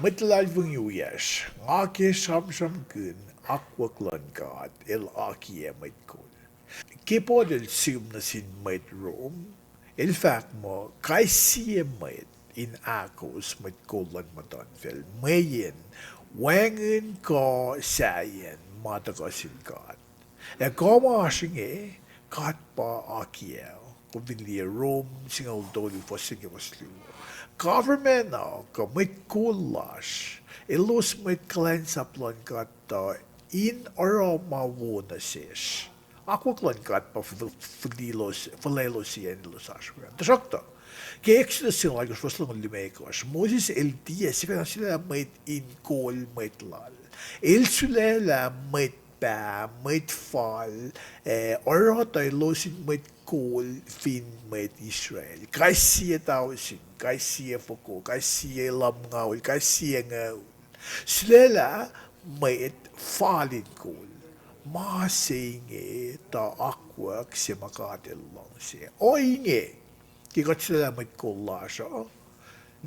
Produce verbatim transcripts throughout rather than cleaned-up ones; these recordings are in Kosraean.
Mwet luhlahlfongi wiyacsr, nga ke sramsramkihn akwuck luhn God El akiyac mwet kol. Ke Paul el sihm nuh sin mwet Rom, el fahk muh kais sie mwet in ahkos mwet kol luhn muhtuhnfacl mweyen wacngihn kuh sahyacn ma tuhkuh sin God. Ac kuh ma oasr inge, God pa akiyac. Kom fin liye Rom singucul tolu, fuhs se ke fuhs luo. Government uh kuh mwet kol lasr, elos mwet kuhlwacnsap luhn God uh in oruh ma wo nuh sesr. Akwuck luhn God pa fuhlelos, fuhlelos acn elos oasr we an. Tuhsruhktuh, ke Exodus singucul alkosr, fuhs longoul limekohsr, Moses el tiac sifacna sulaclah mwet in kol mwet lal. El sulaclah mwet pah, mwet fal, ac oruh tuh elos in mwet kol fin mwet Israel. Kais sie tausin, kais sie foko, kais sie lumngaul, kais sie ngaul. Sulaclah mwet fal in kol. Ma se inge tuh akwuck se ma God El luhngse. Ohinge, ke kuht sulaclah mwet kol lasr uh,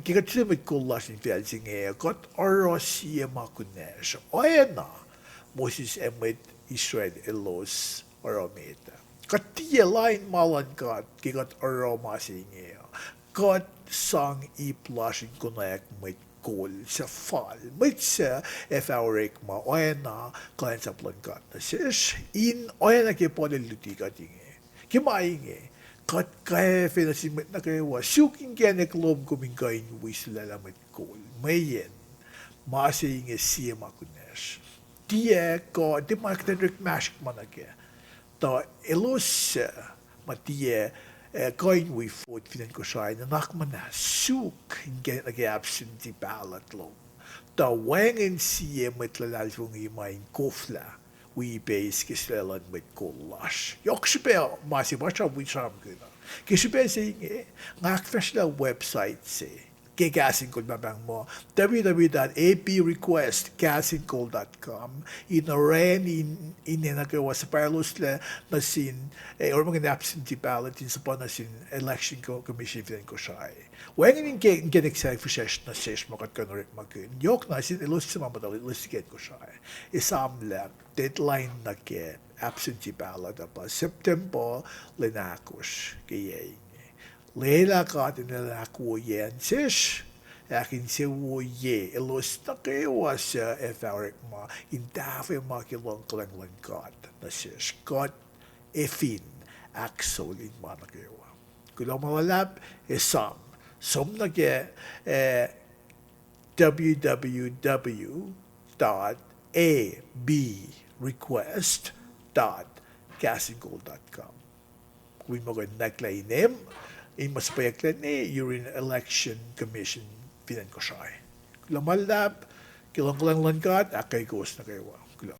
ke kuht sulaclah mwet kol lasr in facl se inge, kuht oruh sie ma kunacsr oacna Moses ac mwet Israel elos oruh met ah. Kuht tiac lain ma luhn God ke kuht oruh ma se inge uh. Kuht sang ip lasr in konwacack mwet kol suc fal, mwet suc ac fah orekma oacna kuhlwacnsap luhn God nuh sesr, in oacna ke Paul el luti kuht inge. Ke ma inge, kuht kwacfe nuh sin mwet nuh kwewa, suk inkacnek lom kom in kuh in wi sulaclah mwet kol, mweyen ma se inge sie ma kunacsr. Tiac kuh, tiac ma kuht orek masrihk ma nuh kac. Tuh elos suc ma tiac, eh, kuh in wi vote fin acn Kosrae, nuhnak muhnahs suk inkacnek nuh ke absentee ballot lom. Tuh wacngihn sie mwet luhlahlfongi ma in koflah wi ipeis ke sulaclah luhn mwet kol lasr. Yohk srihpac ma se pa sramsramkihn uh. Ke srihpac se inge, nga ahkfahsryelah website se ke Kahs in Kol, ma pahng muh www dot apprequest kahs in kol dot com, in orani ine nuh kwewa suhpwacloslac nuh sin, eh, orekmakihn absentee ballot in suhpwacr nuh sin Election Co-, Commission fin acn Kosrae. Wacngihn inkacnek sahyac fihsracsr nuh sesr ma kuht kuh in orekmakihn. Yohk na sin elos suc ma muhta elos ke acn Kosrae, esamlah deadline nuh ke absentee ballot uh pa September lwen ahkosr ke yac inge. Lwelah God in El ahkwoye acn sesr, ahkinsewowoye elos nuh kwewa suc ac fah orekma in tahfwelah ma ke luhngkuhlwacng luhn God nuh sesr. Kuht ac fin ahksolin ma nuh kwewa. Kuloh ma luhlahp, ac esam, som nuh ke, eh, www dot apprequest dot kahsinkol dot com. Kom in muh kuh in nwacklah inem in muh suhpweyucklac ne yurin Election Commission fin acn Kosrae. Kuloh ma luhlahp, ke luhngkuhlwacng luhn God ahkkweye kowos nuh kwewa.